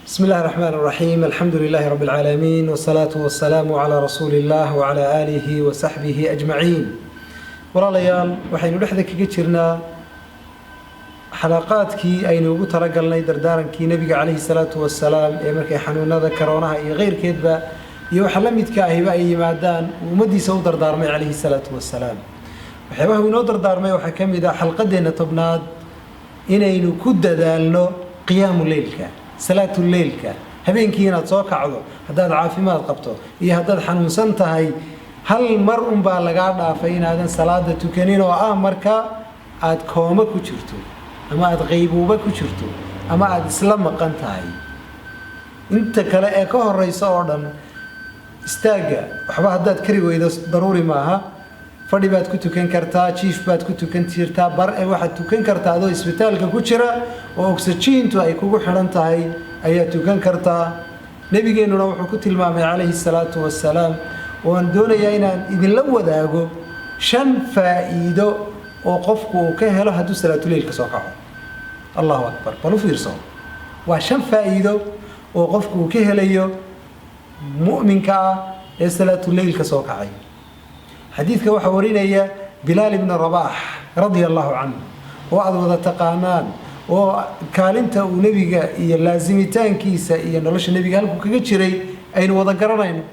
بسم الله الرحمن الرحيم، الحمد لله رب العالمين، والصلاة والسلام على رسول الله وعلى آله وصحبه أجمعين. Walaalayaal, waxaynu dhexda kaga jirnaa xalaqaadkii aynu ugu talagalnay dardaarankii Nebiga calayhi salaatu wasalaam ee markay xanuunada karoonaha iyo keyrkeedba iyo waxa la midka ahiba ay yimaadaan uu ummaddiisa u dardaarmay calayhi salaatu wasalaam. Waxyaabaha uu inoo dardaarmay waxaa ka mid ah xalqadeenna 10aad inaynu ku dadaalno qiyaamu leylka, salaatu leylka, habeenkii inaad soo kacdo haddaad caafimaad qabto iyo haddaad xanuunsan tahay. Hal mar unbaa lagaa dhaafay inaadan salaada tukanin, oo ah marka aad kooma ku jirto ama aada qaybuuba ku jirto ama aada isla maqan tahay. Inta kale ee ka horeysa oo dhan istaagga waxba haddaad kari weydo daruuri maaha. Fadhi baad ku tukan kartaa, jiif baad ku tukan jirtaa, bar ee waxaad tukan kartaa adoo isbitaalka ku jira oo ogsajiintu ay kugu xidhan tahay ayaad tukan kartaa. Nebigeennuna wuxuu ku tilmaamay calayhi salaatu wasalaam, oo aan doonayaa inaan idinla wadaago, shan faa'iido oo qofku uu ka helo hadduu salaatuleylka soo kaco. Allahu akbar! Bal u fiirso, waa shan faa'iido oo qofku uu ka helayo mu'minka ah ee salaatuleylka soo kacay. Xadiidka waxaa warinaya Bilaal ibna Rabaax radia allahu canhu, oo aada wada taqaanaan, oo kaalinta uu Nebiga iyo laasimitaankiisa iyo nolosha Nebiga halkuu kaga jiray aynu wada garanayno.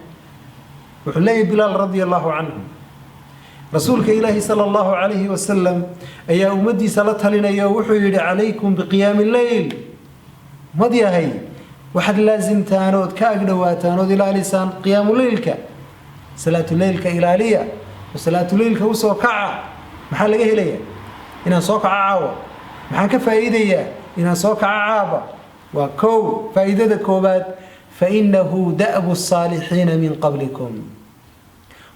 Wuxuu leeyahy Bilaal radia allahu canhu: Rasuulka Ilaahi sala allahu calayhi wasalam ayaa ummaddiisa la talinaya oo wuxuu yidhi: "Calaykum biqiyaami lleyl." Ummad yahay, waxaad laasimtaan ood ka agdhowaataan ood ilaalisaan qiyaamuleylka, salaatuleylka ilaaliya oo salaatuleylka usoo kaca. Maxaa laga helayaa inaan soo kaco caawa? Maxaan ka faa'iidayaa inaan soo kaco caaba? Waa kow, faa'iidada koowaad: "Fainahu da'bu الsaalixiina min qablikum."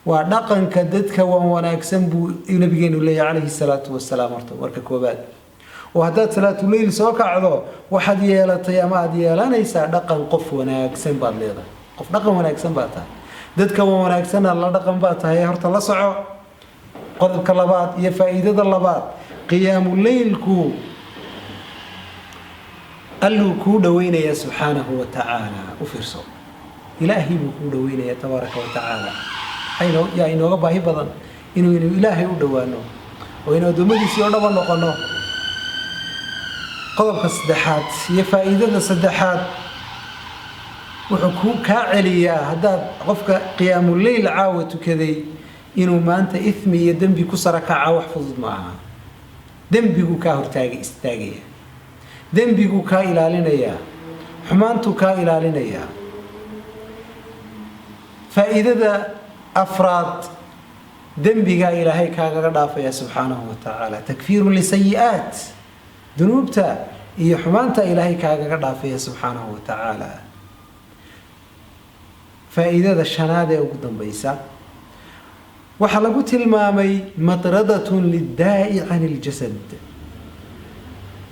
Waa dhaqanka dadka wan wanaagsan buu Nabigeenu leeyahy calayhi salaatu wasalaam. Horta warka koobaad oo haddaad salaatuleyl soo kacdo, waxaad yeelatay ama aada yeelanaysaa dhaqan qof wanaagsan baad leedahay, qof dhaqan wanaagsan baad tahay, dadka wan wanaagsanna la dhaqan baad tahay. Horta la soco. Qodobka labaad iyo faa'iidada labaad: qiyaamuleylku Alluu kuu dhaweynayaa subxaanahu wa tacaala. U fiirso, Ilaahay buu kuu dhaweynayaa tabaaraka wa tacaala. Yaa inooga baahi badan inaynu Ilaahay u dhowaano oo aynu addoommadiisii oo dhaba noqono? Qodobka saddexaad iyo faa'iidada saddexaad: wuxuu ku kaa celiyaa haddaad qofkaqiyaamuleyl caawa tukaday inuu maanta ithmi iyo dembi ku sara kaca wax fudud ma aha. Dembiguu kaa hortaaga istaagaya, dembiguu kaa ilaalinayaa, xumaantuu kaa ilaalinayaa. Faa'iidada afraad: dembigaa Ilaahay kaagaga dhaafaya subxaanahu wa tacaala, takfiirun lisayi'aat, dunuubta iyo xumaanta Ilaahay kaagaga dhaafaya subxaanahu wa tacaala. Faa'iidada shanaad ee ugu dambaysa waxaa lagu tilmaamay matradatun liddaa'i can iljasad.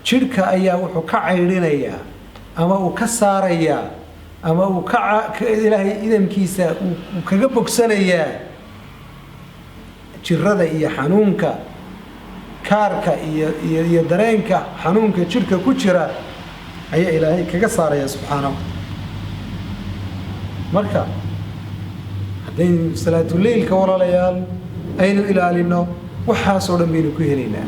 Jidhka ayaa wuxuu ka caydhinayaa ama uu ka saarayaa ama uu ka Ilaahay idamkiisa uu kaga bogsanayaa jirada iyo xanuunka, kaarka iyo dareenka xanuunka jidhka ku jira ayaa Ilaahay kaga saaraya subxaanahu. Marka haddaynu salaatuleylka, walaalayaal, aynu ilaalino, waxaasoo dhan baynu ku helaynaa.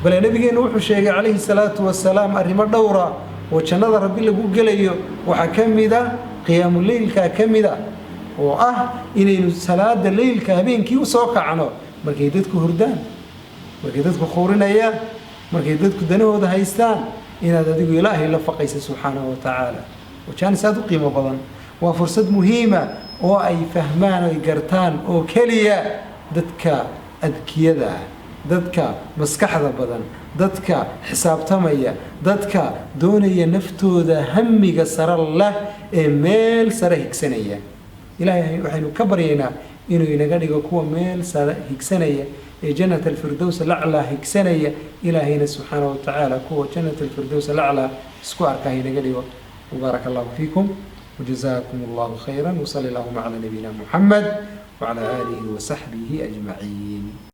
Bale Nabigeennu wuxuu sheegay calayhi salaatu wasalaam arrimo dhowra oo jannada Rabbi lagu gelayo. Waxaa ka mid a qiyaamuleylkaa ka mid a, oo ah inaynu salaada leylka habeenkii u soo kacno markay dadku hurdaan, markay dadku khuurinayaan, markay dadku danahooda haystaan, inaad adigu Ilaahay la faqaysa subxaanahu wa tacaala. Waa jaanis aad u qiimo badan, waa fursad muhiima oo ay fahmaan oy gartaan oo keliya dadka adkiyada ah, dadka maskaxda badan, dadka xisaabtamaya, dadka doonaya naftooda, hamiga sare leh ee meel sare higsanaya. Ilaahay waxaynu ka baryaynaa inuu inaga dhigo kuwa meel sare higsanaya ee jannat alfirdows alaclaa higsanaya. Ilaahayna subxaana wa tacaala kuwa jannat alfirdows alaclaa isku arkaa inaga dhigo. وبارك الله فيكم وجزاكم الله خيرا، وصلى اللهم على نبينا محمد وعلى آله وصحبه أجمعين.